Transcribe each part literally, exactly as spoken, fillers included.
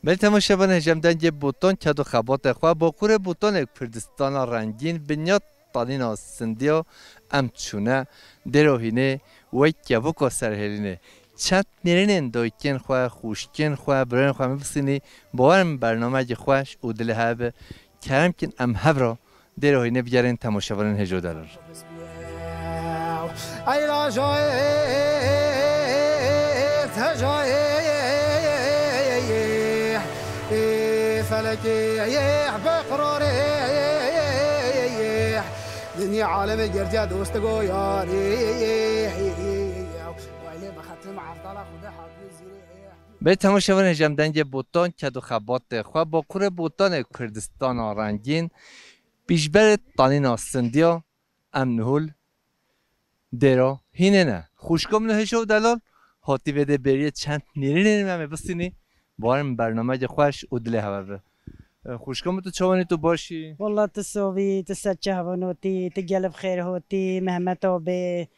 Belê temaşevanên hêja, em dengê Botan, ked û xebatê xwe, Bakurê Botanê, Kurdistana rengîn, binya tanîna sindiya, em çûne Dêra Hînê, wek kevoka serhêlînê. Çend nêrînên dayikên xwe, xwişkên xwe, birayên xwe em ê bistînî, bawer im bernameyekî xweş û dilê hev be. Kerem kin em hev re Dêra Hînê bigerin temaşevanên hêja û delal. Bê temaşevanên hêja, em dengê Botan, ked û xebatê xwe, Bakurê Botanê, Kurdistana rengîn, pêşberê tanîna sindiya, em nihol Dêra Hînê ne. Xwişka min û hêja û delal, hatî vê dê bêriyê çend nêrînên me em ê bistînî, bawer im bernameyekî xweş û dilê hev be. E, xwişka min, tu çawanî, tu baş î? Wallah, tu sovî, tu ser çavan hotî, tu gelê bi xêr hotî, Mehmet abi.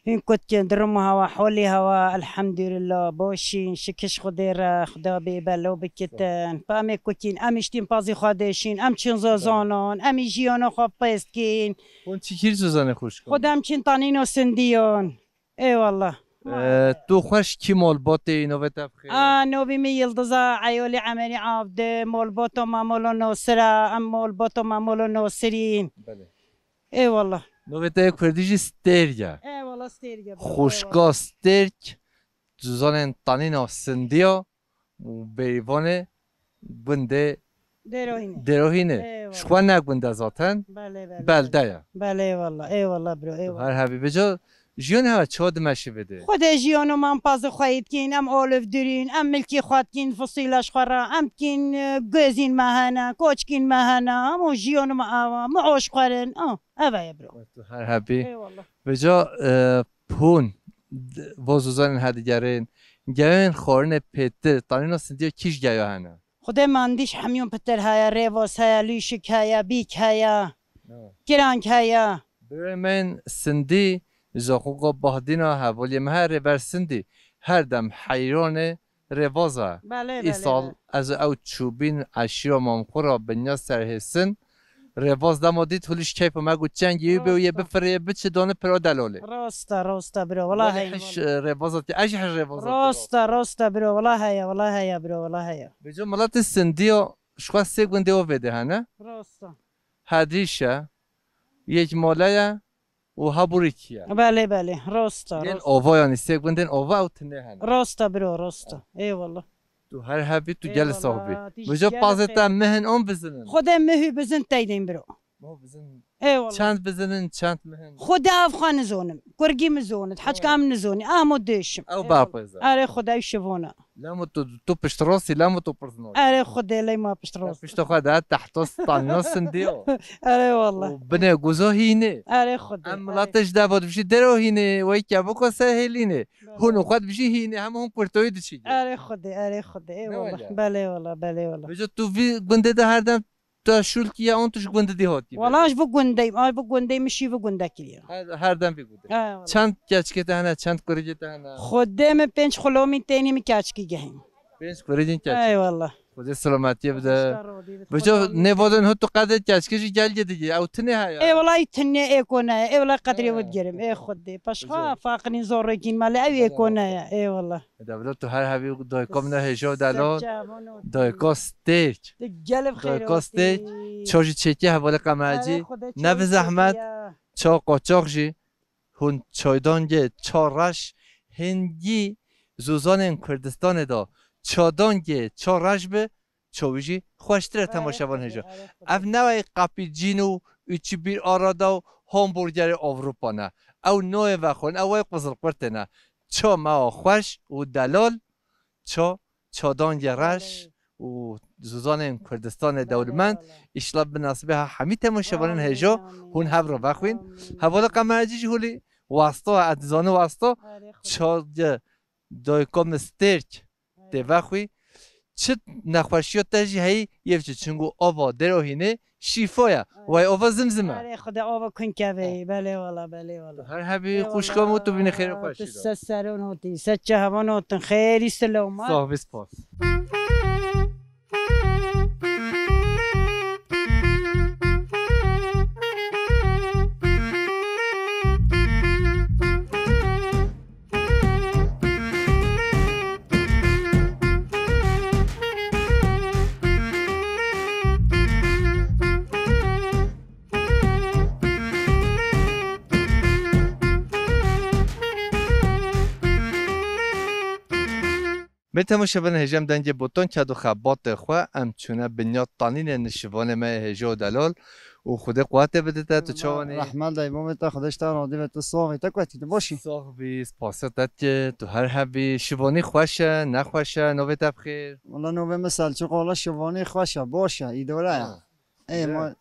Hûn kutkin, durum hewa, holî hewa, elhamdülillah, boşîn, şikiş Xwedê re, Xweda bê belo bikitin. Pa em ê kutkin, em îştîn pazî xwe dêşîn, em çin zozanan, em î jiyana xwe pêst kin. Hûn çi kir zozanê xwişka min? Xwedê em çin tanîna sindiyan. Ê wallah. E, tu xweş kî malbatê, navê te bi xêr? A, navê min Yildiza Eyolî Emerî Avdi, malbata me mala Nasir e, em malbata me mala Nasirîn. Belê. Ê wallah. Navê te yê kurdî jî Stêrk e. Ê wallah, Stêrk e, bro. Xwişka Stêrk, zozanên tanîna sindiya û bêrîvanê gundê Dêra Hînê. Dêra Hînê. Ê wallah. Ji xwe ne gund e zaten. Belê, belê. Belde ye. Belê, ê wallah. Ê wallah, bro, ê wallah. Her hebî. Vêca jiyanê hev çawa dimeşî vê dê? Xwedê jiyana me em pazî xwe yî dikîn, em oliv dirîn, em milkî xwe dikîn, fisîla ji xwe re, em dikîn, e, gozîn me hene, koçkîn me hene, hemû jiyana me ew e, me oş xwerin, a, ev e ye, bro. Tu her hebî. Ê wallah. Vêca, e, hûn d-, va zozanên hedigerin, geyên xwarinê pêtir, tanîna sindiya kî ji geya hene? Xwedê mandî ji hemûyan pitir heye, rêvaz heye, lûşik heye, bîk heye, kirank heye. Birê min sindî, Zaxoka Bahdîna, hevaliyê me heye, rêber sindî. Her dem heyranê rêvaza. Belê, belê, belê. Îsal ez û ew çûbîn eşîra Mamxura binya serhêsin. Rêvaz dema dît, hûlî ji keyfa me got, çengî wî bê û yê bifirê, biçi dane pira delalê. Rast e, rast e, bro, wela heyn. Hiş, e, rêvaza tê, ez jî hiş rêvaza tê. Rast e, rast e, bro, wela heye, wela heye, bro, wela heye. Vêca miletê sindiya, ji xwe sê gundê û vê dê hene. Rast e. Hedrîş e, Yekmale ye û Haburîkî ye. Belê, belê, rast e, rast e. Yên ova, yanî sê gundên ova ew tinê hene. Rast e, bro, rast e. Ê wallah. Tu her hebî, tu gelê sax bî. Ê wallah, tu gelê xêr. Vêca pazê te mihin an bizinin. Xwedê mihû bizin teydên, bro. Mihû bizin. Ê wallah. Çend bizinin, çend mihin? Xwedê ev xwe nizonim. Kurgî min zonit, hecka em nizonî. Amo dêşim. Ew bapêz e. Erê Xwedê, ew şivona. Lemo tu, tu pişt rastî, lemo tu pirs nakî. Erê Xwedê, lê ma pişt rast. Pişta xwe de tehta stanîna sindiyo. Erê wallah. Û binê guza hînê. Erê Xwedê, em miletê ji deva dibijî dero hînê, wey kevoka ser hêlînê. Belê. Hûn û xwe dibijî hînê, hema hûn kurtoyî diçî. Erê Xwedê, erê Xwedê. Ê wallah. Belê wallah, belê wallah. Vêca tu vî gundê de her dem tu şûlkî ya, an tu ji gundê dî hatî? Wala ji vî gundê, a vî gundê min şî vî gundê kiriye. Her, her dem vî gundê. He, wala. Çend keçikê te hene, çend kurikê te hene? Xwedê min pênc xulomî, tenê min keçikî gehîn. Pênc kurikên keçik. Ey wala. Xwedê selametiyê bide. Xwedê selametiyê bide. Vêca nêvadin hûn tu qedê keçikê jî gel gê digî. Ew tinê heye. Ê wala, ê tinê ê kone, ê wala qedrê wê digerim. Ê Xwedê. Paşxa faqirîn zor rêkîn male, ew ê kone ye. Ey wala. Devlet tu her hevî dayika min hêja û delal. Dayika Stêrk. Tu gelê bi xêr hatî. Dayika Stêrk. Ça jî çêkî hevalê qemercî. Erê Xwedê, ne bi zehmet. Ça qaçax jî. Hûn çaydangê ça reş hingî zozanên Kurdistanê de çadangê ça reş bi, çawî jî xweştir e temaşevan hêja. Erê Xwedê, erê Xwedê. Ev ne wê qapîcîn û üçü bir arada û hamburgerê Avrupa ne. Ew nayê vexwin, ew wê qizilqurtê ne. Ça me wa xweş û delal, ça, çadangê reş û zozanên Kurdistanê dewlemend. Belê, belê. Îşla bi nasibê ha hemî temaşevanên hêja hûn hev re vexwîn. Amîn. Hevalê qemercî jî hûlî wasta, ez dizane wasta. Erê Xwedê. Ça, Dayika min stêrk tê vexwî. Çi nexweşiya te jî heyî yê biçî, çunku ava dêro hînê şîfa ye. Way ava zimzim e. Erê, Xwedê ava kun keve. Belê wala, belê wala. Her hebî xwişka min, tu bînî xêr û xweşî de. Ser seron hotin, ser çehevan hotin, xêrî silamat. Sax bî, spas. Bê temaşevanên hêja em dengê botan ked û xebatê xwe em çûne binya tanînê nişivanê me yê hêja û delal û Xwedê quwetê bidite, tu çawan î? Rehmet dayî, bo me te Xwedê ji te razî be, tu sax î, te ku tî, tu baş î? Sax bî, spasiya te dike, tu her hebî. Şivanî xweş e, nexweş e, navê te bi xêr? Wala navê min Selçûq, wala şivanî xweş e, baş e, îdare ye. Ha. Ê, ma,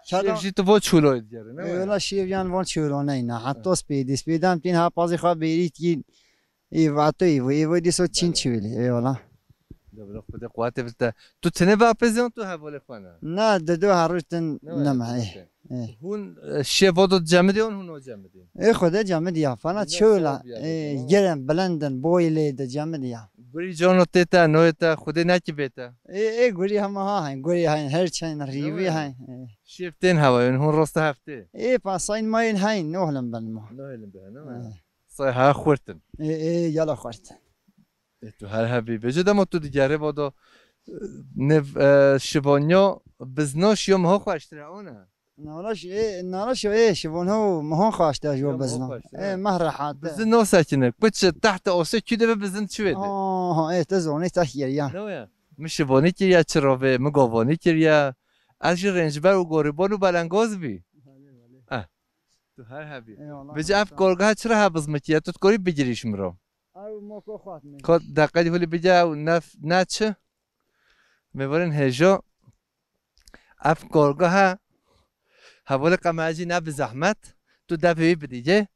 şêv jî tu vo çûloyê digerî, ne? Ê, wala şêv yan van çûlo neyne. Heta spêdî, spêdan tîn ha pazî xwe bêrî tîn. Ê, va tu ê, ê, vo dîso çîn çûlî. Ê, wala. De bila Xwedê quwetê bide. Tu tenê vapêzî yan tu hevalê xwe ne? Na, de du her roj tin nema, ê. Ê. Hûn, e, şêv vo do cemidî yan hûn o cemidî? Ê, Xwedê cemidî ya. Fena çûla. Ê, gerem, bilendin, boy lê de cemidî ya. Gurî cano tê te, noyê te, Xwedê nekî bê te. Ê, ê, gurî hema ha hayn, gurî hayn, her çayn rîvî hayn. Ê. Şêv tên hewa yan, hûn rosta heftê? Ê, pa sayn mayên hayn, nohlin bin ma. Nohlin bin, ne? Ê. Say ha xurtin. Ê, ê, yala xurtin. Ê, tu her hebî. Bêje dema tu digerê vado, e, nev, e, şivanya bizna şiyo miho xweştir e, o ne? Nara şi-, ê, nara şi-, ê, şivon ho, miho xweştir e, şiyo bizna. Ê, meh rehat e. Bizin no sekine. Kuç tehte ose kü de ve bizin çi vedi? Aha, ê, te zonê te kiriya. Ne ya? Mi şivoni kiriya çi rove, mi govoni kiriya. Ez ji rêncber û gorîbon û belengoz bî. Eh. Tu her hebî. Eyvallah. Bêje ev korga çira ha bizmikî ye? Tu dikorî bigirîş mi ro? Ew moko xwat me. Ko deqelî hûlî bige ew nef-, ne çi? Mêvarên hêjo. Ev korga he. Hevalê qemecî ne bi zehmet. Tu devê wî bidî cê.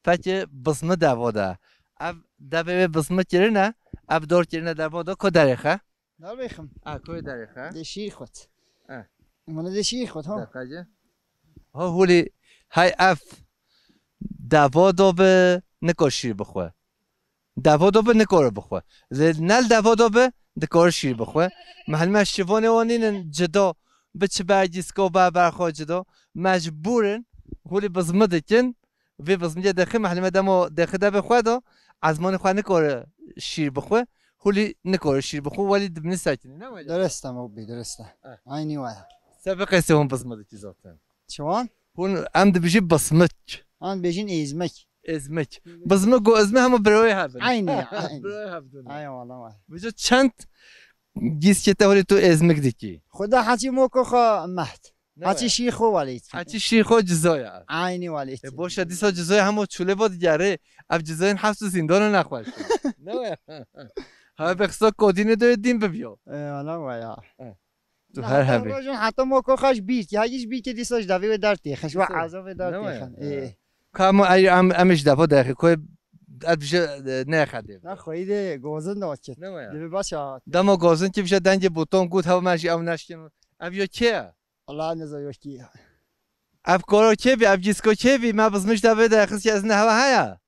Fekê bizmi devo de. Ev devê wê bizmi kirine. Ev dor kirine devo de ko derêxe. Darbêxim. A, koyê derêxe. De şîr xwet. E. Mana de şîr xwet, ha. Deqece. Ha, hûlî, hay ev. Devo do bi, nikor şîr bixwe. Devo do bi, nikor bixwe. Lê nel devo do bi, dikor şîr bixwe. Mehlime şivonê o nînin cido, bi çi bergîsko be berxwe cido. Mecbûrin, hûlî bizmi dikin. Vê bizmiyê dexê mehlime demo dexê devê xwe do, ezmanê xwe nikore şîr bixwe, hûlî nikore şîr bixwe, welî dibinî sekinî, ne wele? Derest e, mok bî, derest e. Eh. Aynî waya. Se bi qesê hûn bizmi dikî zaten? Çiwan? Hûn em dibijî bismik. Em dibêjin êzmik. Êzmik. Bizmik û êzmik hema birayê hev in. Aynî, aynî. Birayê hev in. Ay, wala, wala. Bêje çend gîskê te hûlî tu êzmik dikî? Xweda heçî moko xwe meht. Ne Haçî ya? Şîxo welît. Haçî şîxo cizo ya. Aynî welît. E, boşa dîsa cizoya hemo çûlê bo digerê. Ev cizoyên hefs û zîndana nexweş. Ne ya? Ha, be qisa kodînê de dîn bibiyo. E, wala waya. E. Tu her hebî. Rojun heta moko xwe ji bîr kî. Hegî ji bîr kî dîsa ji devê wê dertê. Xeş we ezavê dertê. Dema ya? Xen. E. Ka em, em, em ji defa derxê koy, ez bije, e, ne xedê. Na xweyî de gozin de vakit. Ne ya? Dibê baş a. Dema gozin kî bije dengê boton got, hewa me jî ew neşkin. Ev yo kê ye? Allah ne zor yok ki. Ev koro kê bî, ev gîsko kê bî, me bizmiş de vê de xist ki ez ne hewa haya.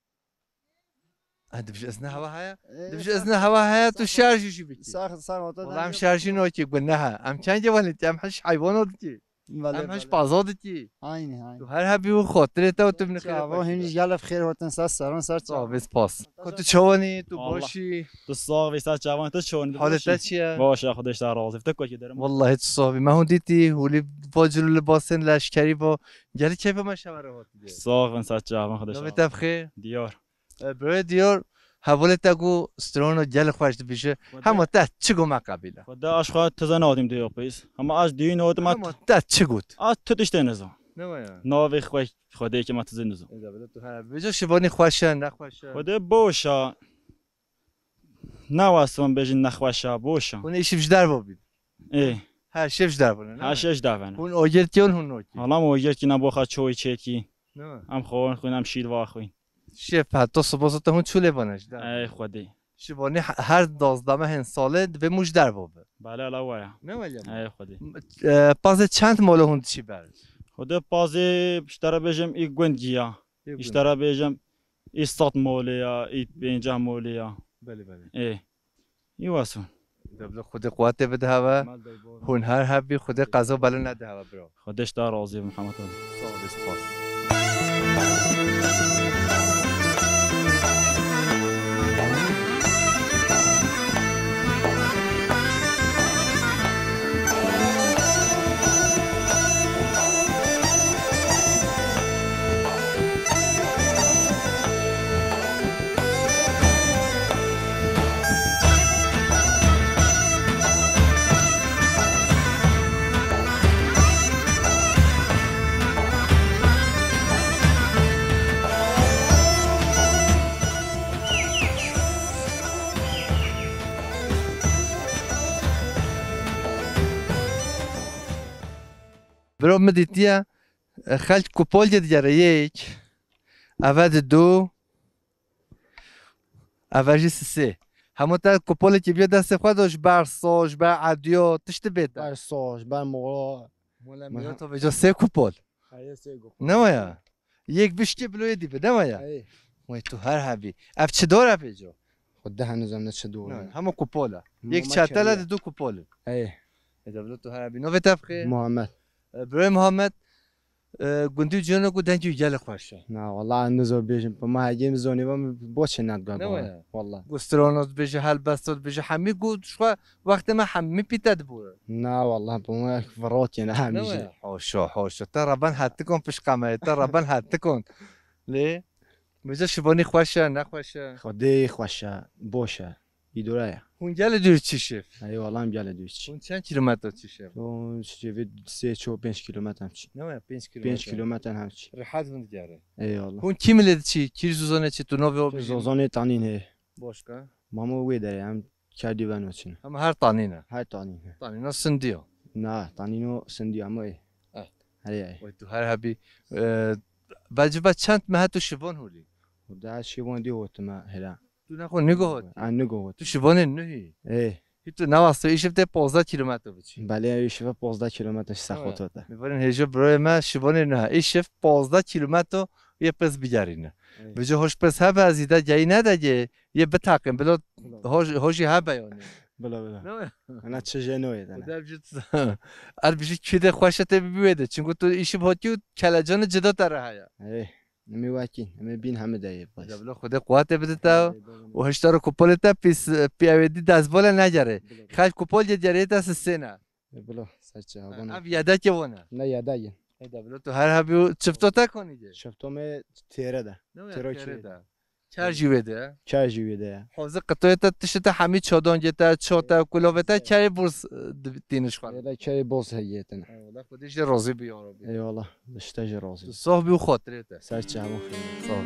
Ha, dibij ez ne hewa haya. Dibij ez ne hewa haya, tu şarjî jî bikî. Sax, sax, oto. Wala em şarjî no ki, gu ne ha. Em çendê welî, em hiş hayvan o dikî. Em hiş pazo dikî. Aynı, aynı. Tu her hebî û xotirê te û tu min xêr. Çavo, hîn ji gelef xêr hotin, ser seron ser çav. Abi spas. Ku tu çawanî, tu başî? Tu sax vê ser çavan, tu çawanî, tu Halê te çi ye? Baş e, Xwedê ji te razî. Tu ku ki derim. Wallahî tu sax bî. Me hûn dîtî, hûlî va cil û libasên leşkerî va. Gelî keyfa me şeva re hatî dê. Sax bin ser çavan, Xwedê ji te razî. Navê te bi xêr? Diyar. E, birayê Diyar, hevalê te ku strano gelî xweş dibîje. Xwedê. Hema te çi got me qebîle. Xwedê aş xwe tize nadim diyo pis. Hema aş diyo nadim. Hema te çi got? Aş tu tiştê nizam. Ne wa ya? Navê xwe, Xwedê ki me tize nizam. Êda bile tu her. Bêje şivanî xweş e, nexweş e? Xwedê boş e. Ne weston bêjin nexweş e, boş e. Hûn ê şiv ji derve bîn? Ê. Her şev ji derve ne? Her şev ji derve ne. Hûn ogir kî hûn, hûn nokî? Hala me ogir kî ne boxa çoy çêkî. Ne? Em xwon xwin, em şîr va xwin. Şev heta sibosa te hûn çûlê bane ji derve? Ey Xwedê. Şivanî he-, her duwazdeh mehên salê divê Mûş derve be. Bele, la waya. Ne waya? Ey Xwedê. M-, e, pazê çend mala hûn diçî ber? Xwedê pazê, ji te re bêjim, î gund giya. Î gund. Ji te re bêjim, î sed malê ya, î pênceh malê ya. Belê, belê. Ê. Î wes in. Deblo Xwedê quwetê bide hewe. Mal daybo. Hûn her hebî, Xwedê qeza bela nede hewe, bro. Xwedê ji te razî be, Mihemed Ali. Sağ ol, spas. Bro, min dîtiye, e, xelk kupolcê digere, yek, eve di du, eve jî sisê. Hemû te kupolekî bîye destê xwe de, ji ber so, ji ber ediyo, tiştî bête. Ber so, ji ber mola. Mola Mîro to bêjo sê kupol. Heye, sê kupol. Ne waya? Yek bişkê bilo yê dî bi, ne waya? Heye. Wey tu her hebî. Ev çi dor e bêjo? Xwedê henu zem ne çi dor e. Ne, hema kupol e. Yek çetel e, di du kupol e. Heye. Ê, deblo tu her hebî. Navê te bi xêr? Muhammed. E, Birayê Muhammed, e, gundî û cîhano ku dengê wî gelek xweş e. Na, wala nizo bêjim. Bi ma hegê min zonê ve min bo çê nedga. Ne waya? Wala. Ku strano dibêje, helbesto dibêje, hemî ku ji xwe wextê me hemî pîte dibûre. Na, wala, bi ma virotiyê ne hemî jî. Ne waya? Hoşo, hoşo. Te reben hetikon pişt kamerê, te reben hetikon. Lê, bêje şivanî xweş e, ne xweş e? Xwedê xweş e, boş e. Îdora ye. Hûn gelê dûr çi şev? Eyvallah, em gelê dûr çi. Hûn çend kilometre çi şev? Hûn çi vê sê, ço, pênc kilometre hem çi. Ne waya, pênc kilometre? Pênc kilometre hem çi. Rehet hûn digere. Eyvallah. Hûn kî milê diçî? Kî zozanê çi? Tu navê o bijî. Zozanê tanîn hê. Başka? Mamo wê derê, em kerdî veno çin. Hema her tanîn e? Her tanîn he. Tanîna sindî yo? Na, tanîno sindî ama ê. Eh. Herê ê. Wey tu her hebî. E, vecive çend mehe tu şivan hûlî? Hûda şivan dî hotime hera. Tu nexwe nigo hot. An nigo hot. Tu şivanê nuhî. Ê. Hî tu newastî îşev tê pozdeh kilometre biçî. Belê, îşev pozdeh kilometre ji Sexot hot e. Mivarên hêjo birayê me şivanê nuh e. Îşev pozdeh kilometre yê pirs bigerîne. Ê. Bêje hoş pirs hebe ez îde geyî nedegê yê bitaqin. Bilo hoj-, hojî hebe yanî. Bila, bila. Ne? Ana çi jê noyê dene. Dev jî er bijî kî de xweş e tê bibî wê de. Çinku tu îşev hotî û kelecanê cida te re heye. Ê. Em ê wekî, em ê bîn hemî de yê baş. Deblo Xwedê quwetê bide te û hişta ro kupolê te pîs, pî ewêdî destbole negere. Xelk kupolê gerê te sisêne. E, bilo, ser çi, ha, ev yedekê wan e? Ne yedek in. E, deblo tu her hebî û çifto te konî de? Çifto me têre de. Ne ya têro têre de? Ker jî wê de. Ker jî wê de. Hozê qitoyê te tiştê te hemî çodongê te, ço te, kulovê te, kerê boz, e, di-, tîniş xwe. Êla kerê boz heye tine. Eyvallah, Xwedê jê razî bi ya Rabî. Eyvallah, işte jê razî. Tu soh bî û xotirê te. Ser çavan xêr. Sağ ol.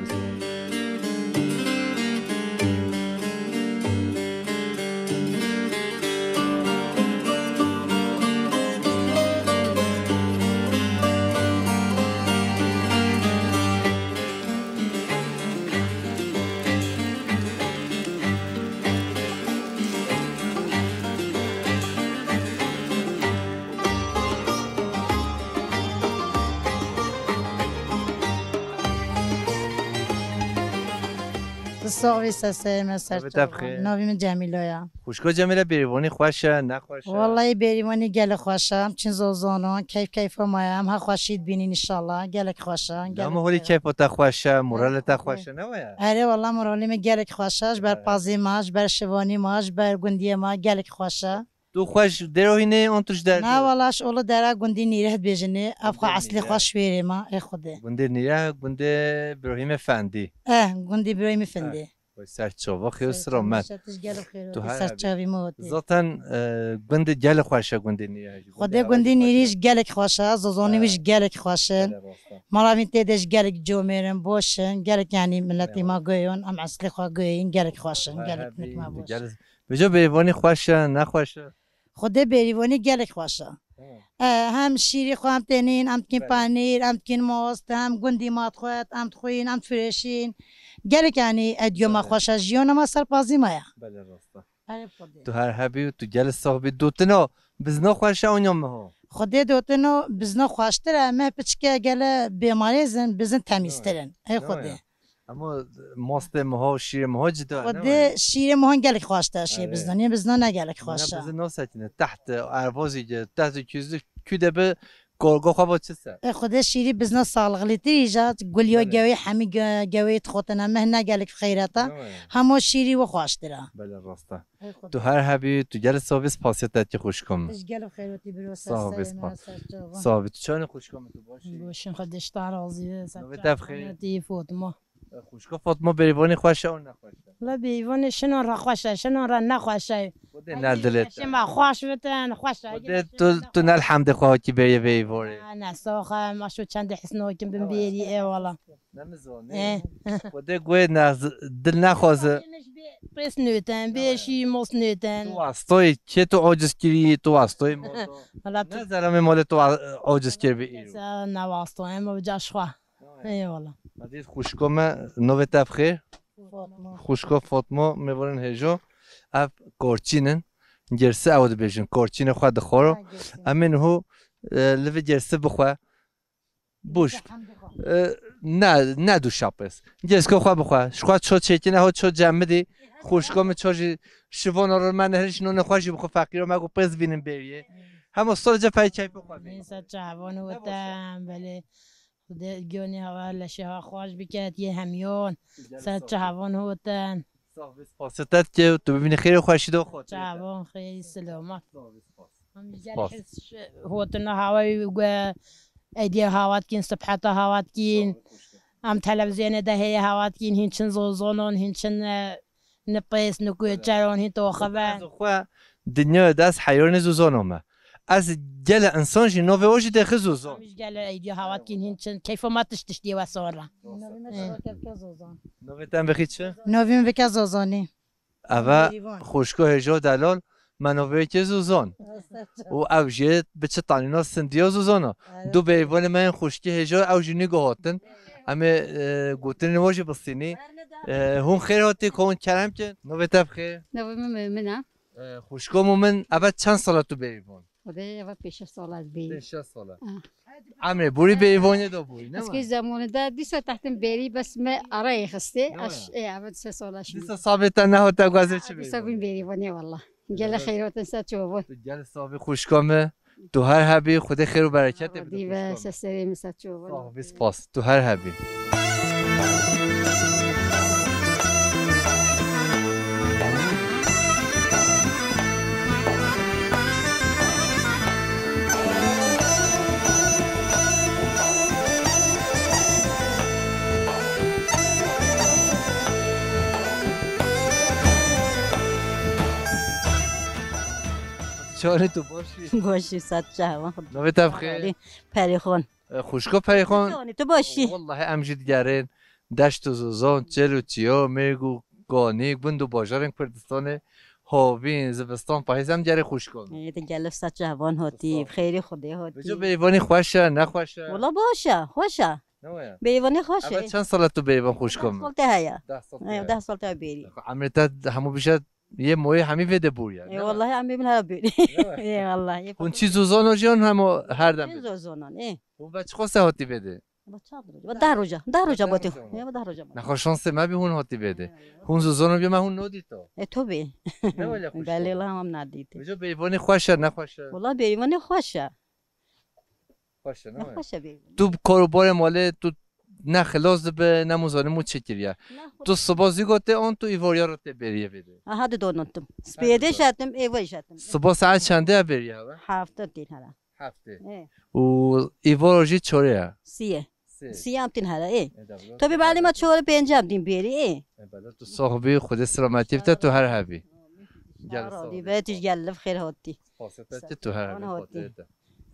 Tu sax bî, seseyê me ser çavan. Navê te bi xêr? Navê min Cemîla ya. Xwişko Cemîle, bêrîvanî xweş e, ne xweş e? Wellahî bêrîvanî gelek xweş e. Em çin zozono, keyf keyfa me ye. Em ha xweşî dibînin înşallah. Gelek xweş e, gelek xweş e. Dema holî keyfa te xweş e, moralê te xweş e, ne waya? Erê, wella moralê me gelek xweş e. Ji ber pazê me, ji ber şivanî me, ji ber gundiyê me gelek xweş e. Tu xweş dêro hînê an tu ji derve? Na, wella ji ola dera gundî Nîreh dibêjinê. Ev xwe eslê xwe şwêrê me, ê Xwedê. Gundê Nîreh, gundê Birahîmê Fendî. Eh, gundê Birahîmê Fendî. Wey ser çava xêr siramet. Tu her ser çavî me hotî. Zaten, e, gundê gelê xweş e gundê Nîrê. Xwedê gundê Nîrê jî gelek xweş e, zozanê wî jî gelek xweş in. Mala vîn tê de jî gelek comêr in, boş in, gelek yanî miletê me guyon, em eslê xwe guyoyin, gelek xweş in, gelek nik me boş in. Bêje bêrîvanî xweş e, ne xweş e? Xwedê bêrîvanî gelek xweş e. Tamam. E, hem şîrî xwe em tênîn, em dikîn Belê. Panîr, em dikîn most, hem gundî ma dixwet, em dixwîn, em difiroşîn. Gelek, yanî, e, diyo me Belê. Xweş e, jiyona me serpazî me ye. Belê, rast e. Erê Xwedê. Tu her hebî û tu gelê sax bî. Dotina bizna xweş e an ya meha? Xwedê dotino bizna xweştir e. Meh piçike gele bêmarêz in, bizin temîztir in. Ey Xwedê. Ama mastê meha û şîrê meha cida ne Xwedê wayê? Şîrê mehan gelek xweş e, şîrê Erê. Bizna. Niye bizna ne gelek xweş e. Bizin nasekine. Teht, erbazî ge, teht û küzlük kü de bi Korgo xwe bo çi se? E, Xwedê şîrî bizna sağlıklıtır îca, gul yo Belê. Gewê hemî ge-, gewê dixwetine meh ne gelek xeyreta. Ne wayê? Hemo şîrî wi xweştir e. Belê rast e. Ey Xwedê. Tu her hebî, tu gelê sax bî, spasiyet te xwişka min. Tij gelek xeyrotî biro ser Sağ ol, serê me, spas. Ser çava. Sağ ol, tu çanin xwişka min, tu baş î? Baş im, Xwedê ji te razî be, ser Navê çava te bi xêr? Xeyrotî Fatma. E, xwişka Fatma bêrîvanê xweş e û nexweş e? La bêrîvanê şinan re xweş e, şinan re nexweş e. Xwedê Ey, ne dilê te. Şima xweş bitin, xweş e. Xwedê Gelê tu, şinan tu ne elhamdê xwe hakî bêriye vê îvarê. Ha, ne sax e, ma şu çendê hisnokim bin bêrî, ê wala. Ne mi zonê? E. Xwedê guê ne z-, dil nexwaze. Pês nöten, bê şî mos nöten. Tu wastoyê kê tu ociz kirî, tu wastoyê modo. Hala tu Ne zelamê malê tu wa-, ociz kir bi îro. Sa ne wasto, em o caş xwe. Eyvallah. Hadi xwişko me, navê te bi xêr? Fatma. Xwişko Fatma, mêvanên hêjo. Ev korçîn in. Girsi ew dibêjin. Korçînê xwe dixwaro. Ha, girsi. Em ê niho, e, li vê girsi bixwe. Buş. E, ne, ne du şapes. Girsko xwe bixwe. Ji xwe ço çêkine, ho ço cemidî. Xwişko min ço jî şivon ro me nehriş nonê xwe jî bixwe feqîro me ku pêz bînin bêriye. Hema sor ce pey keyfê xwe bî. Neyse çavon Ne baş e. Weten, belê. Xwedê gönî hewa leşê hewa xweş biket yê hemiyon. Gel Ser sağ ol. Çavon hoten. Sağ ol, spasiyet ke tu bibînî xêr û xweşî de xwe. Çavon xêr, selamet. Sağ ol, spas. Em ji gel Spas. His hotina hewa û gu eydiye hewa dikîn, sibheta hewa dikîn. Sağ ol, xweşke. Em televizyonê de heye hewa dikîn, hîn çin zozonon, hîn çin, e, ni pês, ni kuçeron, hîn toxive. Ez xwe dinyayê de ez heyranê zozano me. Ez gelê insan jî novê o jî dêxi zozon. Em ji gelê eydiya hawat kîn hîn çin. Keyfa me tişt tiştiyê we sor re. Novî me Hı. Şiroke bike zozon. Novê te bixî çi? Novî min bike zozonî. Eve Bêrîvan. Xwişko hêjo delal me novê ke zozon. Û ev jê bi çi tanîna sindiya zozona. Evet. Du bêrîvanê me yên xwişkî hêjo ew jî nî guhatin. Em ê, e, gotinên we jî bistînî. E, hûn xêr hatî, ku hûn kerem kin. Novê te bixêr. Novê min Mimina. E, xwişko min, eve çend sala tu bêrîvan? Eve, eve pênc şeş sala ez bêrî. Pênc şeş sala. Ah. Emrê borî bêrîvanê de borî, ne Ez mi? Ki zamanı da dîsa tehtim bêrî, bes me arayê xistê. Ne Aş, ya? E, eve dîsa sala şimdi. Dîsa sabê te nehote gazê çi Dîsa bêrîvan? Bin bêrîvanê valla. Gele Evet. Xeyratin ser çova. Tu gel sabê xwişka me. Tu her hebî, Xwedê xêr û bereketê bide Dî ve xwişka me. Seserê min ser çova. Sağ ol, spas. Tu her hebî. Çawanî tu baş î? Baş î, sat çawan. Navê te bi xêr? Perîxan. E, xwişko Perîxan. Çawanî tu baş î? Wellahî em jî digerên deşt û zozan, çêl û çiya, mêrg û ganî, gund û bajarên Kurdistanê, havîn, zivistan, pahîz em digerê xwişkan. Ê, tu gelif sat çawan hatî, Sağ ol. Bi xêrî Xwedê hatî. Vêca bêrîvanî xweş e, ne xweş e? Wela baş e, xweş e. Ne waya? Bêrîvanî xweş e. Eve çend sala tu bêrîvan xwişka min? Deh sal te heye. Deh sal te heye. Deh sal te bêrî. Emrê te hemû bije Yê moyê hemî vê de bûriye, ne? Ê, wallahî em bê min hera bûrî. Ne waya? Ê, wallahî. Hûn çi zozono jiyan hemo her dem Çi bê? Zozonon, ê. Hûn ve çiqo se hatî vê de? Ba çand roja. Ba deh roja. Deh roja Deh batî. Roja. Ê, ba deh roja batî. Nexwe şansê me bî hûn hatî vê de. Hûn zozono bî me hûn nodîto. Ê, to bê. Ne wele xweş Belê bû. La em nadîtî. Vêca bêrîvanê xweş e, ne xweş e? Wala bêrîvanê xweş e. Xweş e, ne Ne wele? Xweş e bêrîvanê. Tu bi kar û barê malê tu ne xilas dibe, ne muzanî mû çi kiriye. Ne xwe- Tu siba zî gotê an tu îvarya re tê bêriye vê de? Aha, di donotim. Spêdê şetim, êvay şetim. Siba saet çendê ya bêriye ve? Hafta tîn hera. Heftê. Ê. Û îvara jî çorê ya? Siye. Sê. Siyam tîn hera, ê. Ê, de bro. Tabii bali ma çorê pêncem din bêrî, ê. Ê, bela tu sox bî, Xwedê selametî bite, tu her hebî. Gel Ara, sox di bî. Ve tu gel liv xêr hatî. Spasiyet tu her hebî, Xwedê te.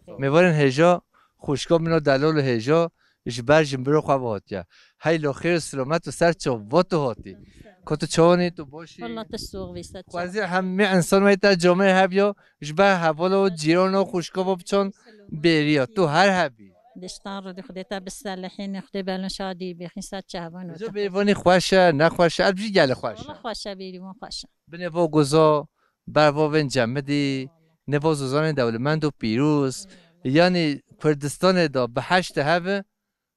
Mêvanên hêja, xwişka min a delal û hêja, ji ber jinbiro xwe ve hatiye. Heylo xêr û silamet û ser çava tu hatî. Ko tu çawanî, tu boşî? Valla tu soğ vî, saç. Xwezî hemî însan wê te camê hev yo, ji ber heval û cîran û xwişka ve biçon bêriya. Tu her hev bî. Diştan rûdî Xwedê te biselihîne, Xwedê belin şadî bixîn, saç çavan û Ji te. Bêvanî xweş e, nexweş e, elbijî gelê xweş e. Valla xweş e, bêrîvan xweş e. Binê vo guzo, ber vo vên cemidî, nêvo zozanên dewlemend û pîroz. Yanî Kurdistanê de bi heşt hev e,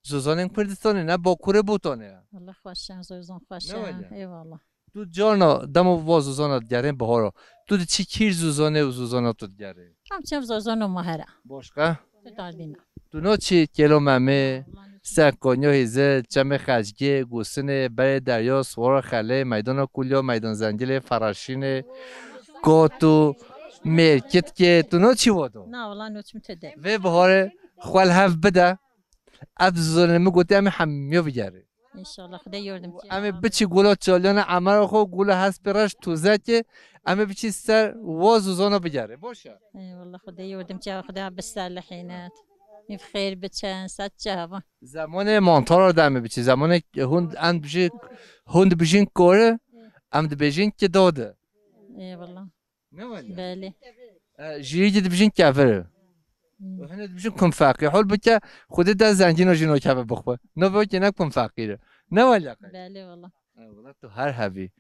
zozanên Kurdistanê ne Bakurê Botanê ye. Allah xweş e, zozan xweş e. Ne wele? Eyvallah. Tu carna dema va zozana digerên bihara. Tu di çi kîr zozanê û zozana tu digerê? Em çev zozan û mahera. Başka? Tu dardîna. Tu no çi kêlo memê, ser konyo hîzê, çemê xecgê, gusinê, berê deryo, swara xelê, meydana kulyo, meydan zengilê, feraşînê, kotu, mêrkitkê, tu no çi vodo? Na, wala no çim te de. Vê bihare xwel hev bide. Ev zozanê min gotî, em ê hemiya bigerê. Înşallah, Xwedê yordimçî. Em ê biçî gola çaliyana emera xwe, gola hespê reş tozekê, em ê biçî ser wa zozana bigerê. Boş e. Eyvallah, Xwedê yordimçî, Xwedê biselihîne. Nîv xêr biçin, saç çavan. Zemanê mantara de em ê biçî, zemanê hûn em dibijî, hûn dibijîn kore, em dibêjin ki dode. Eyvallah. Ne wele? Belê. E, jî dibijin kevir. Hmm. Hine dibijin kum feqîr. Hol bike, Xwedê de zengîn û jîno keve bixwe. No bike ne kum feqîr. Ne wele? Belê wala. E, wala tu her hevî.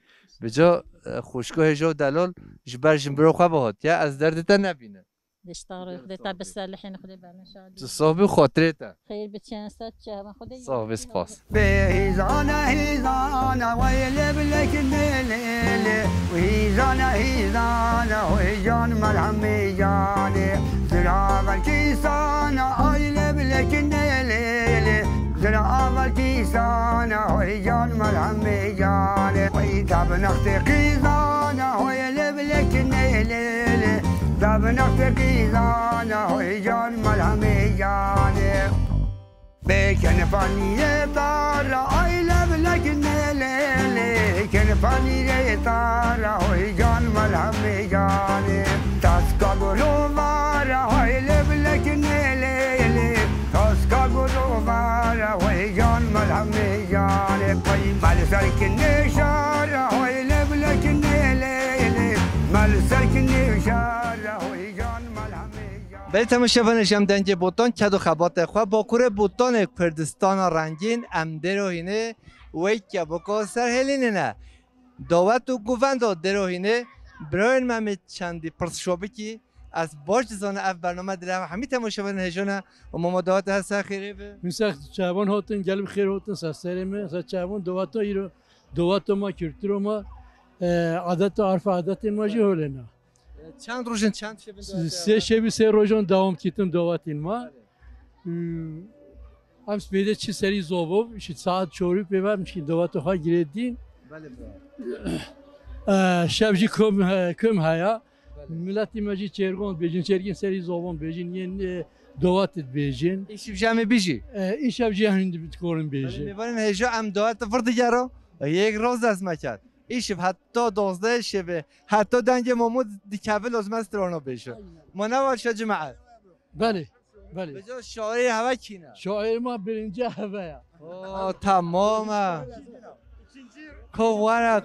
Bica, e, xwişko hêjo delal ji ber jin biro xwe ve hatiye, ez derdê te nebînim. Dişta rû, Xwedê te biselihîne, Xwedê belin şadî. Tu sohbî xotirê te. Xêr biçin, saç çavan, Xwedê Sohbî spas. Bê hîzana hîzana wey lê bilek nê lê lê. Hîzana hîzana wey can melhemê canê. Zira belkî sana ay lê bilek nê lê lê. Zira belkî sana wey can melhemê canê. Wey tabinaxtê qîzana wey lê bilek nê lê lê. Tabinaxtê qîzana wey can melhemê canê. Bê ken panîrê tara ay lev lekinê lê lê. Ken panîrê tara hoy can melhemê canê. Taska goro vara hoy lev lekinê lê lê. Taska goro vara hoy can melhemê canê. Pey mel serkinê şara hoy lev lekinê lê lê. Mel serkinê şara hoy can melhemê Belê temaşevanê, ji em dengê Botan ked û xebatê xwe Bakurê Botanê Kurdistana rengîn em dêro hînê weyke biko ser hêlînê ne. Dawet û govenda dêro hînê birayên me mê çendî pirs şo bikî. Ez baş dizanim ev bername dilê hemî temaşevanên hêja ne û mama dawet her ser xêrê bi. Min ser çavan hatin, gel bi xêr hatin ser serê me, ser çavan daweta îro, daweta ma, kultura ma, e, adeta arfa adetên ma jî holê ne. Çend roj in, çend şev in? Sê şevî sê rojan dewam kitin dawetên ma. Belê. Em spêde çi serî zovov, şi saet çorî pê ver, mişkî daweta xwe girê dîn. Belê, belê. E, şev jî kom he-, kom heya. Belê. Miletî me jî çêrgon bêjin, çêrgên serî zovon bêjin, yên, e, dawet dibêjin. Îşev jî em ê bijî. E, îşev jî em dikorin bêjin. Belê, mêvanên hêja em dawet vir digero. Yek roz dest me kerd. Îşev heta dozdeh şevê, heta dengê Momo dikeve lazim e strano bêje. Aynen. Ma ne var şe cemaet? Belê, belê. Bica şairê heve kî ne? Şair ma birinci heve ya. O, tamam e. Ko wara,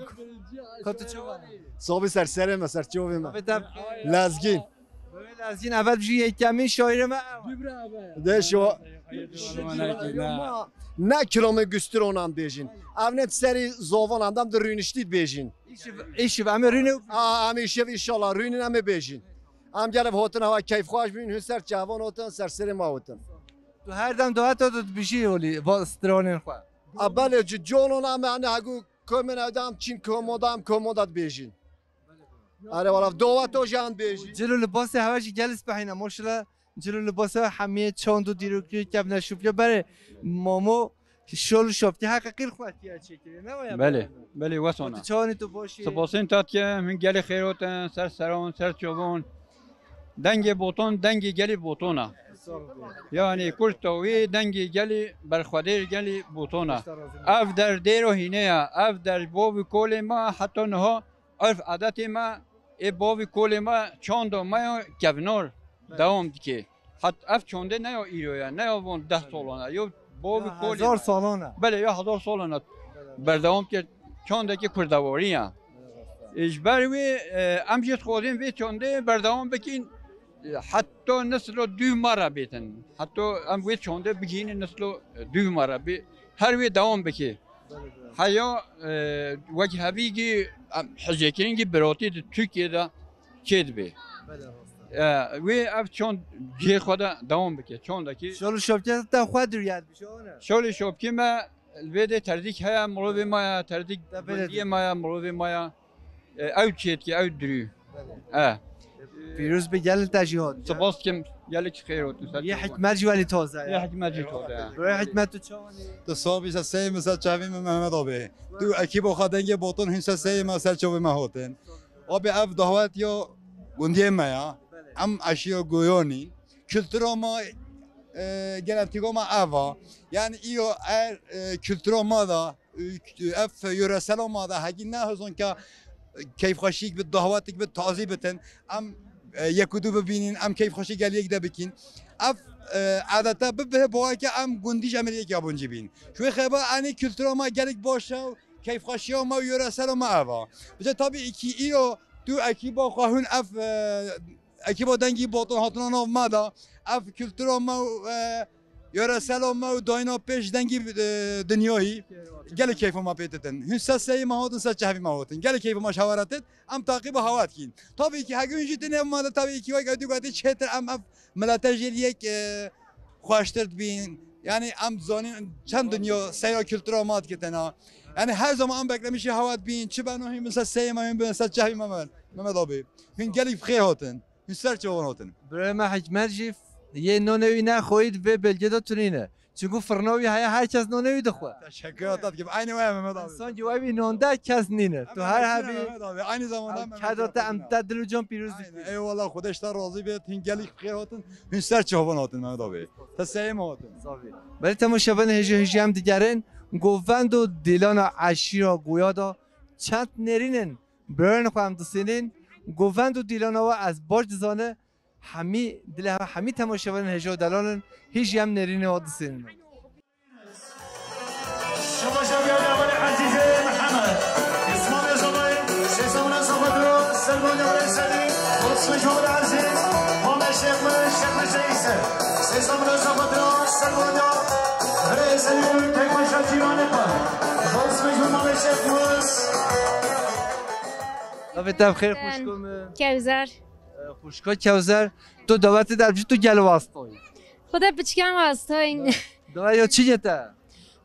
ko tu çawa? Sobî ser serê me, ser çovê me. Abi de Lezgîn. Lezgîn, evel jî yekemîn şairê me ew. De şo. Ne kilamê gustironan bêjin. Ev ne serî zovan endam de rûniştî bêjin. Îşiv, îşiv, em ê rûnê. A, em îşiv inşallah rûnin em ê bêjin. Em gelev hotin hava keyfxweş bîn, hûn ser çavan hotin, ser serê ma hotin. Tu her dem daweta tu dibijî holî, va stranên xwe. A, belê, ci colon em, yani, hegu komên ew de em çîn komoda, em komoda dibêjin. Are wala, daweta jî em dibêjin. Cil û libasê hewe jî gel spehîne, maşallah. Cil û libasê hemiyê çand û dîrokî kevne şûpiya berê. Mamo şol û şopkî heqîqî xwe tiya çêkirî, ne waya? Belê, belê, wesona. Tu çawanî, tu boşî? Sipasên te dikim, hûn gelê xêr hatin, ser seran, ser çavan. Dengê Botan, dengê gelê Botan e. Yanî Kurd tawî dengê gelê berxwedêr gelê Botan e. Ev der dêro hîne ye, ev der bov û kolê me heta niha Urf adetê me, ê bavî kolê me, çanda me ya kevnar Belê. Dewam dike. Hat ev çandê ne ya îro ye, ne ya van deh Belê. Salan e. Ya bavî Ya kolê hezar me. Salan e. Belê, ya hezar salan e. Belê. Berdewam dike. çandekî kurdewarî ye. E, ji ber wê, e, em jî dixwazin vê çandê berdewam bikin, e, heta neslo dû me re bêtin. Heta em wê çandê bigihînin neslo, e, dû me re bê. Her wê dewam bike. Heya, e, wek hevî gî, em, hizêkirin gî biratî di Tirkiyê de çêdibe. E, wê ev çand cihê xwe de dewam bike. Çandekî Şol û şopkê te xwe diriyet bişone. Şol û şopkê me Li vê de terdîk heye, mirovê ma ye, terdîk Te belê gundiyê ma ye, mirovê ma ye. E, ew çêtkî, ew dirû. Belê. E. Pîroz be gelin te jî hat. Spas dikim, gelek xêr hatin ser Yê çavan. Hikmet jî welî taze ye. Yê hikmet jî taze ye. Buraya hikmet tu çawanî? Tu sabî se seyê min ser çavî min Mehmet abi. Tu ekîbo xwe dengê botin hîn se seyê me ser çavê me hatin. Abi ev dawet ya gundiyê me ya. Belê. Em eşîya Goyanî. Kultura ma, e, genetika ma ev a. Yani iyo er, e, kultura ma da, e, ev yöresela ma da hegî ne hezon ke keyfxweşîk bi, dahwetik bi, tazî bitin. Em, e, yek û du bibînin, em keyfxweşî gel yek de bikin. Ev, e, adeta bibihe boya ke em gundî ji em yek yabancî bîn. Şu xeba ani kultura ma gelek baş e, keyfxweşiya ma û yöresela ma ev a. Bize tabii ki iyo tu ekiba xwe hûn ev, e, ekiba dengî botin hatina nav me de, ev kultura me û, e, yöresela me û dayîna pêş dengî, e, dinyayî gelek keyfa me pê ditin. Hûn ser seyê me hatin, ser çehvî me hatin. Gelek keyfa me ji hewa re tit, em taqîba hewa dikîn. Tabii ki hegûn jî dinê me de tabii ki wek ew dî gotî çêtir em ev milete jî yek, e, xweştir dibîn. Yani em zanîn çend dinya seyra kultura me dikitine. Yani her zaman em beklemişî hewa dibîn. Çi beno hîn bin ser seyê me, hîn bin ser çehvî me, Mehmet abi. Hûn gelî bi xêr hatin. Hûn ser çavan hatin. Birayê me Hikmet jî yê nonê wî nexweyî di vê belgê de tunîne. Çunku firna wî heye, her kes nonê wî dixwe. Teşekkür ederim. Aynı waya Mehmet abi. Sanki wê wî nonde kes nîne. Tu her hebî. Mehmet abi. Aynı zamanda Mehmet abi. Keda te em te dil û can pîroz dikin. Eyvallah, Xwedê ji te razî bêt. Hûn gelî bi xêr hatin. Hûn ser çavan hatin Mehmet abi. Te seyê me hatin. Zafî. Belê temaşevanê hêja hêja em digerin. Govend û dîlana eşîra Goya da çend nêrîn in. Birayên xwe em disînin, govend û dîlana we ez baş dizane, hemî dilê hemî temaşevanên hêja û delalin, hîn jî em nêrînê we disînin. شما شبیه اول عزیز محمد اسماعیل زبای سیزده من از خود رو سلمان یا سری خود سوی جمهور عزیز مام شیخ من شیخ من شیخ سیزده من از خود رو سلمان یا سری تک من شاکیرانه خود سوی جمهور شیخ من Navê te bi xêr xwişko min. Kewzer. E, xwişko Kewzer. Tu dawetê de tu gel wastayî. Xwedê piçikan wastayîn. Dawe yo çi ye te?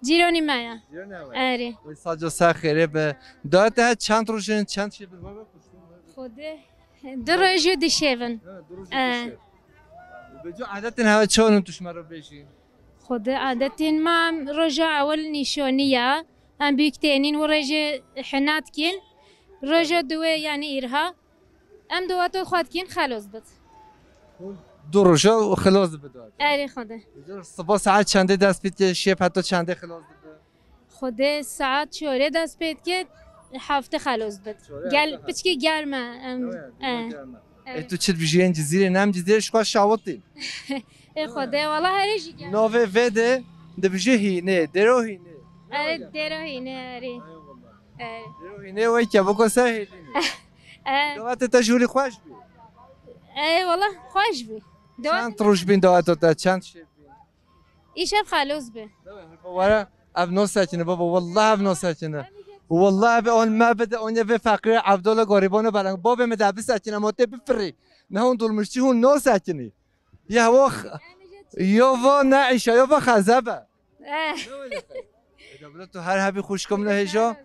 Cîronî me ye. Cîronî me. Erê. Wê saco ser xêrê be. Dawe te he çend roj in, çend şev in? Xwedê. Du roj û du şev in. Ha, du roj û du şev. Beco adetên hewe çawan in tu ji me re bêjî? Xwedê adetên me em roja ewil nîşanî ye. Em bîk tênîn û rêjê hina dikîn. Roja duwê, yanî îrha, em daweta xwe dikîn xelos bit. Du roja û xelos dibe dawet. Erê Xwedê. Siba saet çendê dest pê dike, şêp heta çendê xelos dibe? Xwedê saet çarê dest pê dike, heftê xelos bit. Çarê Gel, heftê piçkî germ e, em, Ew e, e. germ e. Evet. E, tu çi dibijî yên Cizîrê, ne em Cizîrê ji xwe şawitîn. Ê Xwedê, wala herê jî gel. Navê vê de dibijî hînê, dêro hînê. Erê, dêro hînê, erê. Eyvallah. Erê. Dêro hînê wê ke biko ser hêdînê. E. Dawetê te ji holî xweş bî. Ê, wala xweş bî. Dawet- Çend roj bîn daweta te, çend şev bîn? Îşev xelos bi. Were ev nasekine baba, wallah ev nasekine. Wallah ev an me bide, an vê feqîrê Evdala garîbana beleng. Babê me de bisekine, ma tê bifirî. Ne hûn dolmuşçî hûn nasekinî. Ya wax, ya va ne îşe, ya va xezebe. Eh. Ne wele xey? Eda bila tu her hebî xwişka min hêja.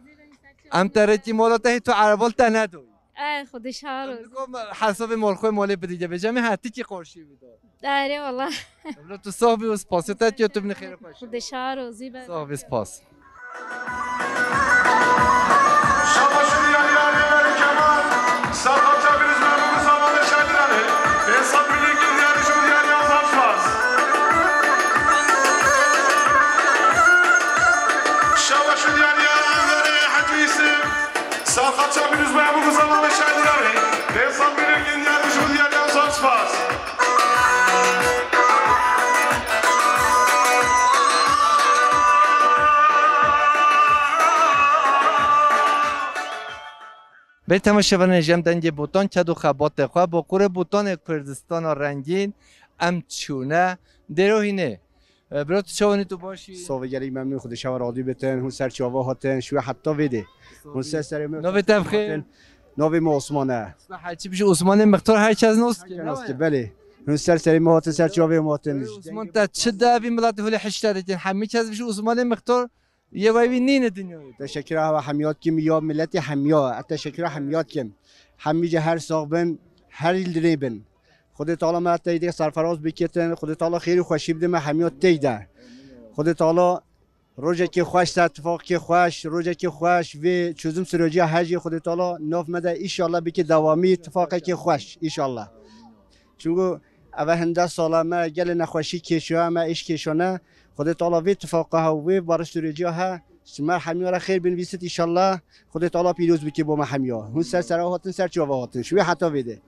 Em te rêkî mala te hê tu erebal te nedoyî. Eh, Xwedê şar Em olsun. Dikom hesabê malxwê malê bidî de bêje min hetikî qarşî bida. Erê wala. Bila tu sax bî û spasê te diyo tu binî xêrê xweş. Xwedê şar olsun. Sax bî, spas. Şabaşın yanı yanı yanı Kemal. Sarkaça bir üzme bu zamanı çaydıranı. Esat Birlik Dünya Düşün Diğer Yazar Spas. Şabaşın yanı yanı yanı Hacı İsim. Sarkaça bir üzme bu zamanı çaydıranı. Esat Birlik Dünya Düşün Diğer Yazar Spas. Bê temaşevanên, ji em dengê Botan ked û xebatê xwe, Bakurê Botanê, Kurdistana rengîn, em çûne Dêrohînê. E, bro, tu çawanî, tu başî? Sovê gelî memnûn, Xwedê şeva radî bitin, hûn ser çava hatin, şû heta vê dê. Hûn ser serê min. Navê te bi xêr? Navê min Osman e. Her çi bijî Osmanê Mixtor, her kes nas ki, Her kes nas ki, belê. Hûn ser serê min hatin, ser çavê min hatin. Osman, te çi de vî miletê holê hişte dikin? Hemî kes bijî Osmanê Mixtor, yê wê wî nîne dinyayê. Teşekkür hava hemiyat kim ya milletê hemiya. Teşekkür hemiyat kim. Hemî ji her sax bin, her yil dinê bin. Xwedê Teala me teyde serferaz bikitin. Xwedê Teala xêr û xweşî bide me hemiya teyde. Xwedê Teala rojekê xweş, ser tifaqekê xweş, rojekê xweş, vê çözüm süreciya her jî Xwedê Teala nav me de, înşallah, bike dewamî tifaqekê xweş, înşallah. Çunku eve hinde sala me gelê nexweşî kêşiya me, îş kêşane. Xwedê Teala vê tifaqa he û vê barış süreciya he ji me hemiya re xêr binivîsit, înşallah. Xwedê Teala pîroz bike bo me hemiya. Hûn ser sera hatin, ser çava hatin. Ji wê heta vê de.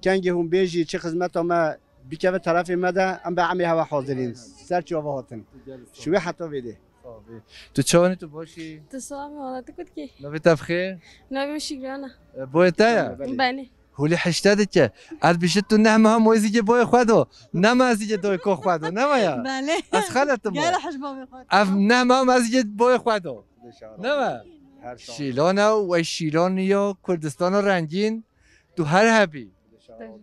Kengê hûn bêjî çi xizmeta me bikeve terefê me de, em be emê heve hazirîn. Ser çava hatin. Ji wê heta vê de. Tu çawanî, tu başî? Tu sax bî, wala tu kutki? Navê te bi xêr? Navê min Şîgrana. E, boyê te ya? Belê. Holî hişte dike. Ez bişit tu neh meha moyê zîgê boyê xwe do. Nema ez zîgê doyê ko xwe do. Nema ya? Belê. Ez xeletim o. Gel hej bavê xwe. Ev neh meha ez zîgê boyê xwe do. Nema? Her sağ ol. Şîlana û ev şîlan ya Kurdistana rengîn. Tu her hebî.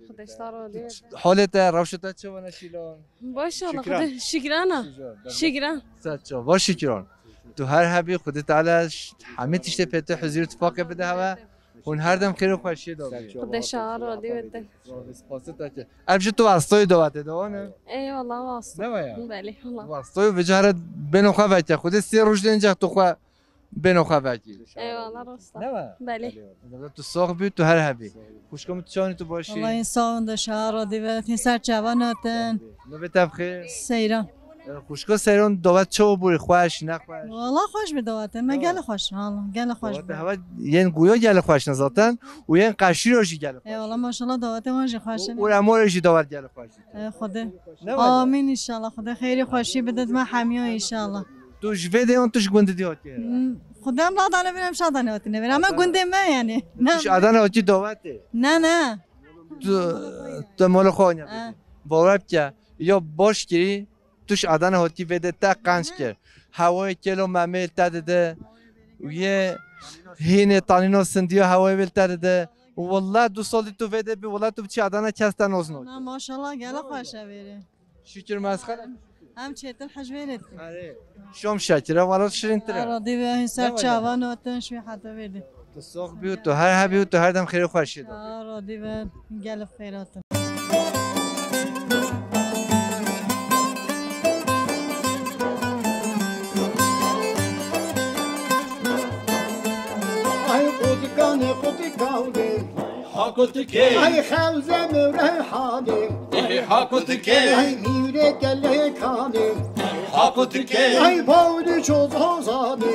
Xwedê ji te razî be. Holê te, rewşa te çawa ne Şîlan? Baş Allah, Şükran. Xwedê, Şîgrana. Şîgran, tamam. Şîgran. Ser çava, Şîgran. Tu her hebî, Xwedê Teala ş-, hemî tiştê pê te huzur û tifaqê bide heve. Hûn her dem xêr û xweşiyê de bî. Xwedê ji te razî be. Spasî te ke. Ev ji tu wastayê dawetê de wan e? Eyvallah, wasta. Ne wa ya? Belê, Allah. Wastayê vê cara bêno xwe veke. Xwedê sê roj de înce tu xwe bêno xwe vekî. Eyvallah, rast e. Ne wa? Belê. Belê. Tu sax bî, tu her hebî. Xwişka min, tu çawanî, tu başî? Wallahî sax in, de şehar radî ve, hîn ser çavan hatin. Navê te bi xêr? Seyran. E, xwişka Seyran, dawet çawa bûrî, xweş, nexweş? Wala xweş bi dawetê me, gelê xweş, hala, gelê xweş bi. Dawetê heva yên guya gelê xweş ne zaten, û yên qeşîra jî gelê xweş. Eyvallah, maşallah, dawetê wan jî xweş in. Û remorê jî dawet gelê xweş. E, Xwedê. Ne wa? Amîn înşallah. Xwedê xêrî xweşî bidit me hemiya înşallah. Tu ji vê de yan tu ji gundî de hatî? Hmm, Xwedê em radane vêr, em şadane hatine vêr. Ama gundê me yani. Ne? Tu ji Adana hatî dawetê? Ne, ne. Tu, tu mala xwe aniya. Ha. Bawer bike. Ya baş kirî, tu ji Adana hatî vê de te qenc kir. Hewayê kêlo memê te dide. Û yê hînê tanîno sindiyo hewayê vê te dide. Wallah du salî tu vê de bî, wallah tu biçî Adana kes te noz nake. Na, maşallah, gele xweş e vêrê. Şükür mesxer. Em çêtir hej vêrê. Erê. Şom şekir e, wallah şirîntir e. Ara dî ve hîn ser çavan otin şu heta vê de. Tu sox bî û tu her hebî û tu her dem xêr û xweşî de. Ara dî ve gelek xêr hatin. Ay qutikane qutikane. Ha qutikê. Ay xewze mi reyhanê. Ê ha qutikê. Ay mîrê kelê kanê. Ha qutikê. Ay bawdî çozozanê.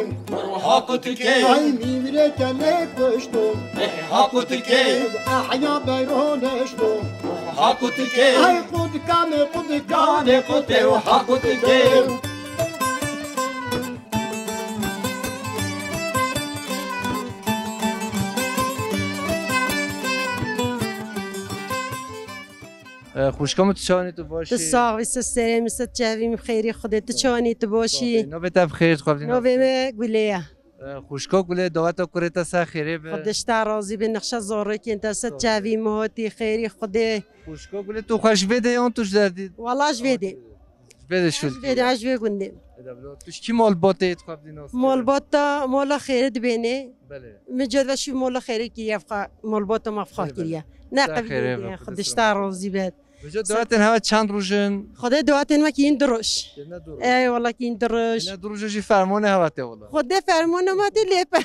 Ha qutikê. Ay mîrê kelê kuşto. Ê ha qutikê. Ahya beyro neşto. Ha qutikê. Ay qutikane qutikane qutê. Ha qutikê. E, xwişka min, tu çawanî, tu başî? Tu sax bî, ser serê min, ser çavî min, xêrî Xwedê. Tu çawanî, tu başî? Navê te bi xêr, tu xwe bidî. Navê me Gule ye. E, xwişka Gule, daweta kurê te ser xêrê be. Xwedê ji te razî be, nexşa zarokên te ser çavî min hatî, xêrî Xwedê. Xwişka Gule, tu xwe ji vê de yan tu ji derdî? Wala ji vê de. Ji vê de şûl kiriye. Ji vê de, ji vê gundê. Eda bila, tu ji kî malbatê yê tu xwe bidî nas kiriye? Malbata, mala xêrê dibêne. Belê. Min cedve şû mala xêrê kiriye, xwe malbata me xwe kiriye. Ne qebîl, Xwedê ji te razî be. Vêca dawetên hewa çend roj in? Xwedê dawetên me kîn du roj. Kîne du roj. Ey wala kîn du roj. Kîne du roj jî fermanê hewa tê wala. Xwedê fermanê me tê lê pe.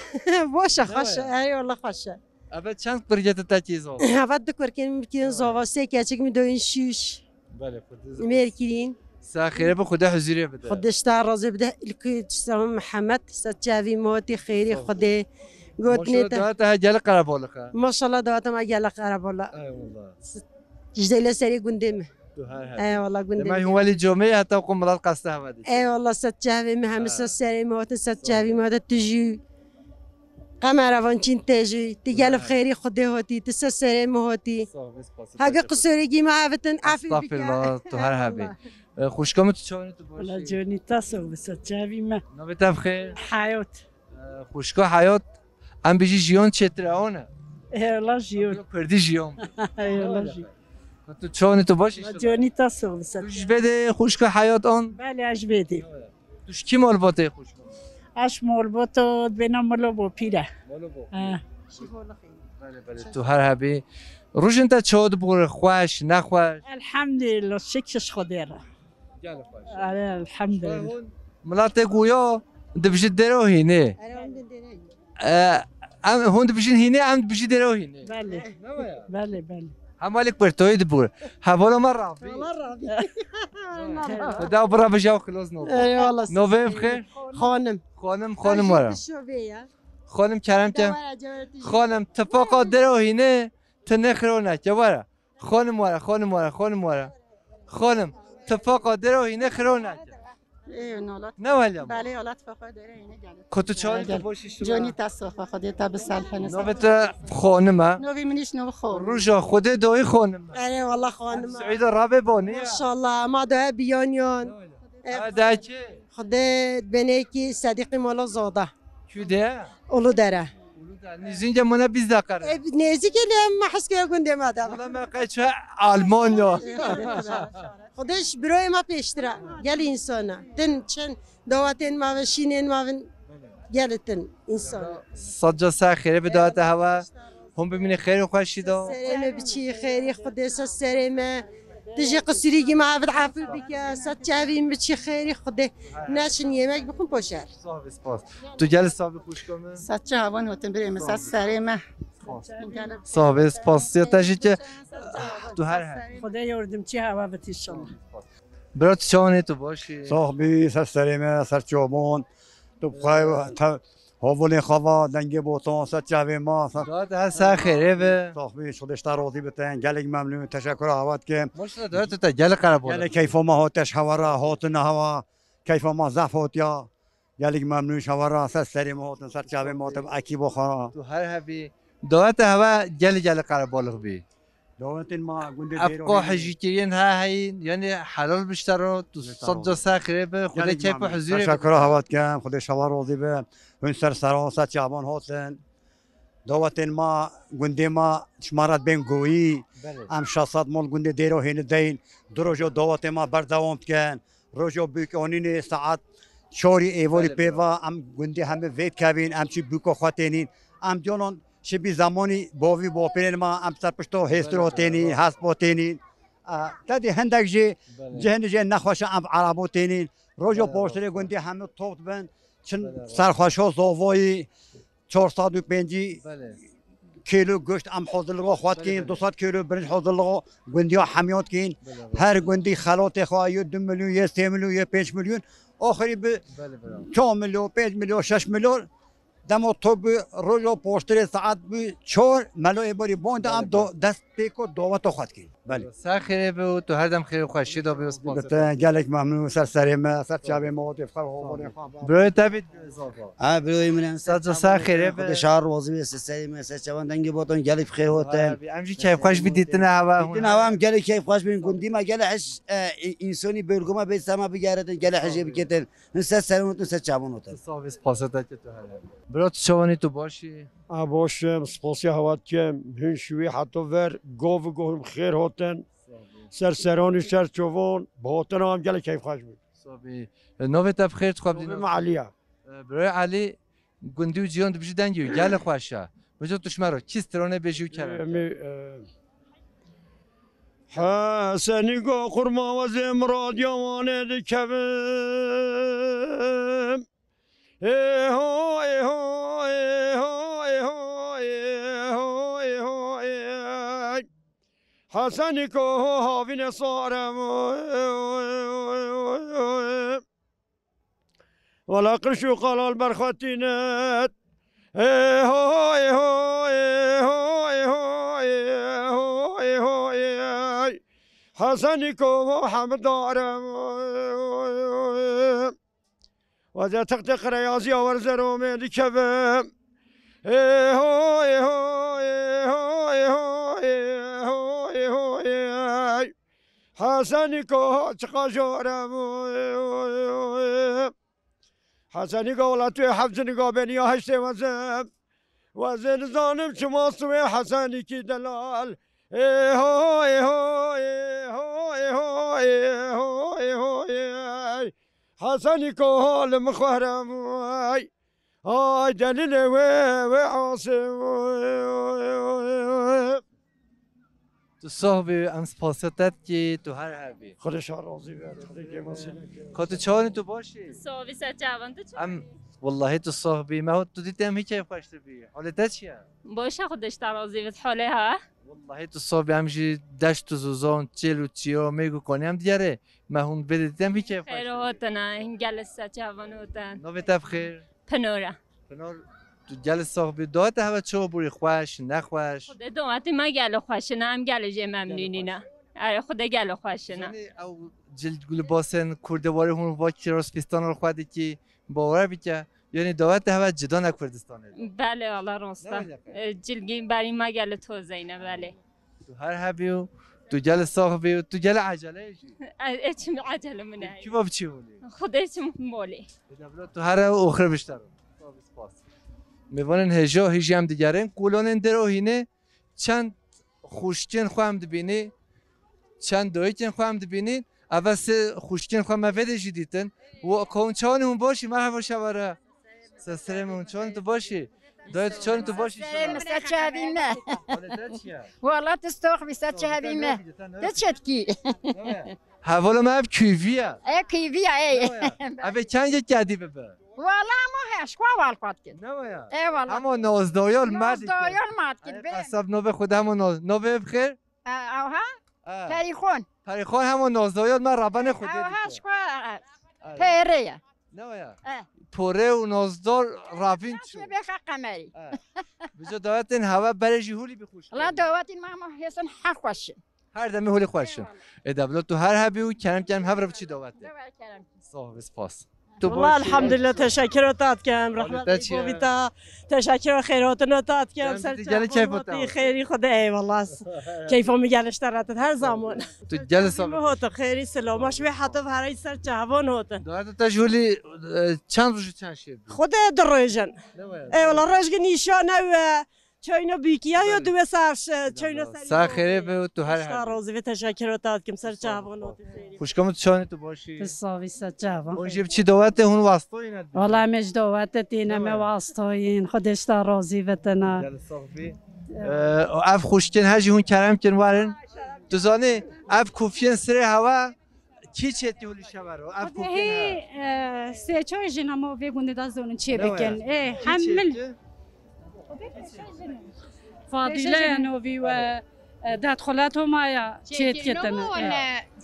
Baş e, xweş e. Ey wala xweş e. Eve çend kurgê te tekî zava? Eve du kurkên min kîn zava, sê keçik min doyîn şûş. Belê, Xwedê zava. Mêr kirîn. Sa xêre bi, Xwedê huzurê bide. Xwedê ji te razî bide. Li ku Muhammed, ser çavî motî xêrî Xwedê. Gotinê te. Maşallah, daweta he gelek qerebalix e. Maşallah, daweta me gelek qerebalix. Eyvallah. Ji dêle serê gundê me. Tu her her. Eyvallah, gundê me. Demek hûn welî comê heta ku milet qeste heve dît. Eyvallah, ser çavê me, hemî ser serê me hatin, ser çavî me hatin, tu jî Qemera van çîn tê jî, ti gelî xêrî Xwedê hotî, ti ser serê min hotî. Sağ ol, spas. Hege qisûrî gî me evitin, efî bike. Estağfirullah, tu her hebî. Estağfirullah. E, xwişka min tu çawanî tu baş î? Wala Conî ta sağ bî, ser çavî me. Navê te bi xêr? Hayat. E, xwişka Hayat, em bijî jiyan çêtir e, hone? Ê, wala jiyan. Kurdî jiyan. Ê, wala jiyan. Tu çawanî tu baş î? Wala Conî ta sağ bî, ser. Tu ji vê de xwişka Hayat an? Belê, ez ji vê de. Tu ji kî malbatê xwişka? Ez malbata bêna Milo Bopîr e. Milo Bopîr. Ha. Belê, belê, tu her hebî. Rojên te çawa dibûre, xweş, nexweş? Elhamdülillah, şikir Xwedê re. Gelek xweş. Are, elhamdülillah. Hûn miletê goya dibijî dêro hînê. Are, hûn dibijî dêro hînê. E, em, hûn dibijîn hînê, em dibijî dêro hînê. Belê. Ne waya? Belê, belê. Hemalek bertoyê dibûre. Hevala me rabî. Hevala rabî. Xuda bira bijî ew xilas nabî. Eyvallah. Navê bi xêr? Xanim. Xanim, xanim were. Şovê ya. Xanim kerem ke. Xanim tifaqa dêro hînê, tu nexiro neke were. Xanim were, xanim were, xanim were. Xanim, tifaqa dêro hînê xiro neke. Ê, nolat. Ne welya? Belê, nolat tifaqa dêro hînê geldi. Ku tu çawanî tu baş î? Conî te sağ bî, Xwedê te biselhene. Navê te xanim e? Navê min îş navê xanim. Roja Xwedê dayî xanim e. Erê, wala xanim e. Siûdî rabê bonî ya. Maşallah, ma da biyan yan. Ne welya? E, ha, da çi? Xwedê benekî Sedîqî Mala Zada. Kû de? Uludere. Uludere. Nêzînce min e bîst deqe re. E, nêzîkê lê me heskaya gundê me de. Wala me qey çi Almanya. Xwedê ji birayê me pêştir e. Gelî însan e. Din çend dawetên me ve, şînên me vin gelî tin însan e. Sedca ser xêrê bi dawete hewa. Hûn bimîne xêr û xweşî de. Serê me biçî xêrî, Xwedê ser serê me. Tu jî qisûrî gî me evit efû bike, ser çavî min biçî xêrî Xwedê. Neçin yemek bixwin poşer. Sağ ol, spas. Tu gelî sağ bî xwişka min. Ser çavan hotin birê min, ser serê me. Spas. Sağ ol, spas. Ya te jî ki tu her her. Xwedê yardımcı hewa bit inşallah. Bira tu çawanî tu baş î? Sağ bî, ser serê me, ser çavan. Tu bi xwe te Havolên xwe va, dengê botan, ser çavê ma, ser... Dawet her ser xêrê be. Sax bî, Xwedê ji te razî bitin, gelek memnûn, teşekkura hewa dikim. Maşallah, dawet te gelek qerebalix. Gelek keyfa me hate ji hewa re, hatina hewa, keyfa me zehf hatiya. Gelek memnûn ji hewa re, ser serê me hatin, ser çavê me hatin, ekîba xwe re. Tu her hebî, dawete hewa gelek gelek qerebalix bî. Dawetên ma gundê Dêro hênê. Ev qo hejîkiriyên ha heyîn, yanî helal bi ji te re, tu sed ca ser xirê be, Xwedê keyf û huzûrê bide. Teşekkura hewa dikim, Xwedê şewa razî be. Hûn ser seran, ser çavan hatin. Dawetên ma, gundê ma, ji ma re bên goyî. Belê. Em şeş sed mal gundê Dêro hênê deyin. Du roja dawetê ma berdewam dikin. Roja bûk anînê saet çarî êvarî pê ve em gundî hemî vê dikevîn, em çî bûka xwe tênîn. Em diyanan şibî zemanî bavî bapêrên me, em ser pişta hêsira tênîn, hespa tênîn. E, te dî hindek jî cihên jê nexweş e, em erebo tênîn. Roja paştirê gundî hemî top dibin. Çin serxweşa zavayî, çar sed û pêncî kîlo goşt em hazirliga xwe dikîn, du sed kîlo birinc hazirliga gundiya hemiya dikîn. Her gundî xelatê xwe yê du milyon, yê sê milyon, yê pênc milyon. Axirî bi çar milyon, pênc milyon, şeş milyon. Dema top bû, roja paştirê saet bû çar, melo ê barî bande em dest pêk û daweta xwe dikîn. Belê. Ser xêrê be û tu her dem xêr û xweşiyê de bî û spas. Te gelek memnûn, ser serê me, ser çavê me, hatê xwe, havalê xwe. Birayê te bî Zafa. Ha, birayê min em. Ser ser xêrê be. Xwedê şar razî be, ser serê me, ser çavan dengê botan gelek xêr hotin. Em jî keyfxweş bî dîtine hewa hûn. Dîtine hewa em gelek keyfxweş bin, gundî me gelek hiş, e, î-, însonî bölgê me bê ser me bigeritin, gelek hijê biketin. Hûn ser serê hotin, ser çavan hotin. Sağ bî, spas te ke tu hele. Bira tu çawanî tu baş î? A, baş im, spasiya hewa dikim. Hûn şiwî heta ver, gov û gohim xêr hatin. Ser seranî ser çovan, bi hatina em gelek keyfxweş bûn. Sabî. E, navê te bi xêr dixwebdî? Navê me Elî ye. E, birayê Elî, gundî û ciyan dibijî dengê wî gelek xweş e. Bijo tu ji me re kî stranê bêjî û kerem. Em ê, e, Hesenî go qurma wezê miradiya Wanê dikevim. Ê ho, ê ho, ê ho, ê ho, ê ho, ê ho, ê ho, ê. Hesenî ko ho havîne sare. Wela qirş û qalal berxwetînet. Ê ho, ê ho, ê ho, ê ho, ê ho, ê ho, ê. Hesenî ko ho hemdare. Weze tiqtê qireyazîya werze romê dikeve. Ê ho, ê ho, ê ho, ê ho, ê ho, ê ho, ê ho, ê ho, ê. Hesenîko çiqa jor e. Hesenîko wela tu yê heft cinika beniya heştê wezim. Wezê nizanim çima siwê Hesenîkî delal. Ê ho, ê ho, ê ho, ê ho, ê ho, ê ho, ê ho, ê. Hesenîko li min xwehre vay. Ay delilê wê, wê asê. Tu soh bî, em spasiya te dikî, tu her hebî. Xwedê şa razî be, Xwedê kêmasî neke. Ka tu çawanî, tu baş î? Soh bî, ser çavan tu çawanî? Em, wellahî tu soh bî, me hot tu dît em hî keyfxweş dibî. Holê te çi ye? Baş e, Xwedê ji te razî bit, holê ha? Wellahî tu soh bî, em jî deşt û zozan, çêl û çiya, mêg û kanî em diyarê. Me hûn bê dît em hî keyfxweş dibî. Xêr hatina, gelê ser çavan hatin. Navê te bi xêr? Pinora. Pinor, tu gelê sax bî. Dawetê hev çawa bûrî, xweş, nexweş? Xwedê dawetê me gelê xweş in, em gelê jê memnûnî ne. Gelê xweş. Erê, Xwedê gelê xweş in. Zanî ew cil û libasên kurdê warê hûn va kîros fîstana xwe dikî, bawer bike. Yanî dawetê hev cida ne Kurdistanê de. Belê, wala rast e. Ne wele qe? E, cilgî berî me gelê tozeyne, belê. Tu her hebî û tu gelê sax bî û tu gelê ecele yî jî. E, e, çi ecele min e. Kî va biçî holê? Xwedê çi molê. Ê, devlet tu here û oxir biştero. Spas. Mêvanên hêja hî jî em digerin. Kolanên dêro hînê çend xwişkên xwe em dibînî, çend dayikên xwe em dibînî. Eve sê xwişkên xwe me vê de jî dîtin. Û ka hûn çawanî, hûn baş î? Merhaba şevare. Seserê min, çawanî, tu baş î? Dayê tu çawanî, tu baş î? Seserê min, ser çavî me. Wala tu stox bî, ser çavî me. Tu çetkî. Hevala me ev kîvî ye. E, kîvî ye, ey. Ev ê kengê kedî bibe? Wala hema heşkwa wal pat kir. Ne waya? E, wala. Hema nozdoyol me dikir. Nozdoyol me dikir. Qesab navê xwe de hema noz-, navê bi xêr? E, aha. E. Perîxon. Perîxon hema nozdoyol me rabanê xwe de dikir. Aha, şkwa, e, pêrê ye. Ne waya? E. Porê û nozdor ravîn çû. Bêxa qemerî. E. Bijo dawetên hewa berê jî hûlî bi xwişk. La dawetên me hema hêsin her xweş in. Her demê holê xweş in. Eyvallah. Ê devlet tu her hebî û kerem kerem hev re biçî dawetê. Dewa kerem. Sağ ol, spas. Tu Valla baş î? Elhamdülillah, teşekkür û tat kem. Halê te çi ye? Rahmet bovî ta. Teşekkür û xeyratın û tat kem. Dem ser gelê keyf û te. Xêrî Xwedê, eyvallah. Keyfo mi gelişte rahat her zaman. Tu gelê sax. Mi hoto xêrî, selama şi wê heta herayî ser çavan hotin. Dawetê te ji holî, e, çend roj û çend şev bû? Xwedê du roj in. Ne waya? Eyvallah, roj gi nîşane we. Çayno bîkiya yo. Belê. Diwê sax, çayno serî. Sax xêrê be û tu her her. Sağ razî ve teşekkür û tat kim ser çavan û tu xêrî. Xwişka min, tu çawanî, tu baş î? Tu sağ bî, ser çavan. Hûn jî biçî dawetê hûn wastoyî ne? Valla me ji dawetê tîne, me wastoyîn. Xwedê ji te razî ve tena. Gel sax bî. Ee, ev xwişkên her jî hûn kerem kin warin. Tu zanî ev kofiyên sirê hewa Kî çêtî holî şevero? Ev kofiyên he, e, sê çar jin hema vê gundê de zonin çê bikin. Ê, hem min. Fadîle ye novî we, e, dedxulet Homa ya çêt kitin.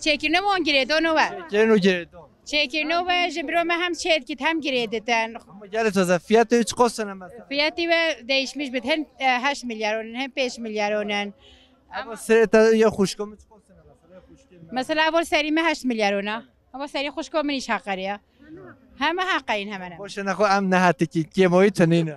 Çêkirino wan girêdon we. Çêkirino girêdon. Çêkirino we ji biro me hem çêt kit hem girêditin. Ama gelê toze fiyatê çiqas ne mesela? Fiyatî we değişmiş bit. Hem, e, heşt milyar onin, hem pênc milyar onin. Ama sirê te ya xwişko min çiqas ne mesela? Mesela, evol serî me heşt milyar ona. Ama serî xwişko min îş heqeriya. Heme heqeyin hemen hemen. Boşe nexwe em nehatikî kêmoyî tu nîne.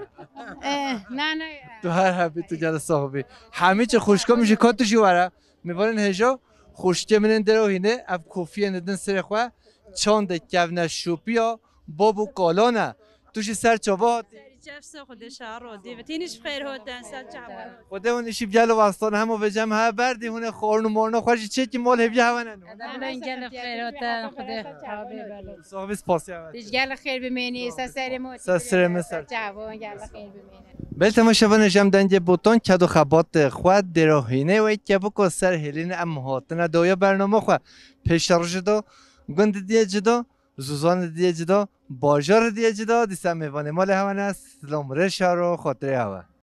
Eh, na, na. Tu her hebî, tu gel sax bî. Hemî çi xwişko min jî ka tu jî were. Mêvanên hêja, xwişkê min ên dero hîne, ev kofiyên didin sirê xwe, çandê kevne şopiya, bab û kalan e. Tu jî ser çava hatî? Serî çev se Xwedê şa rodî ve. Tîniş bi xêr hoten, ser çava. Xwedê hûn îşî bi gelo wastan hemo vêcem ha berdî hûn ê xorn û morna xwe jî çêkî mol hêviya hewe ne. Edeblen gelo xêr hoten, Xwedê. Sax bî, spasiya we. Tij gelo xêr bimênî, se serê mo. Se serê me ser. Çava, gelo xêr bimênî. Belê temaşevanê, jem dengê botan ked û xebatê xwe dêra hînê wê keviko ser hêlîne em hatine dawiya bernama xwe. Pêşerojê de gund diye cida, zozan diye cida, bajar diye cida, dîsa mêvanê malê hewe ne, silam rê şaro xatirê hewe.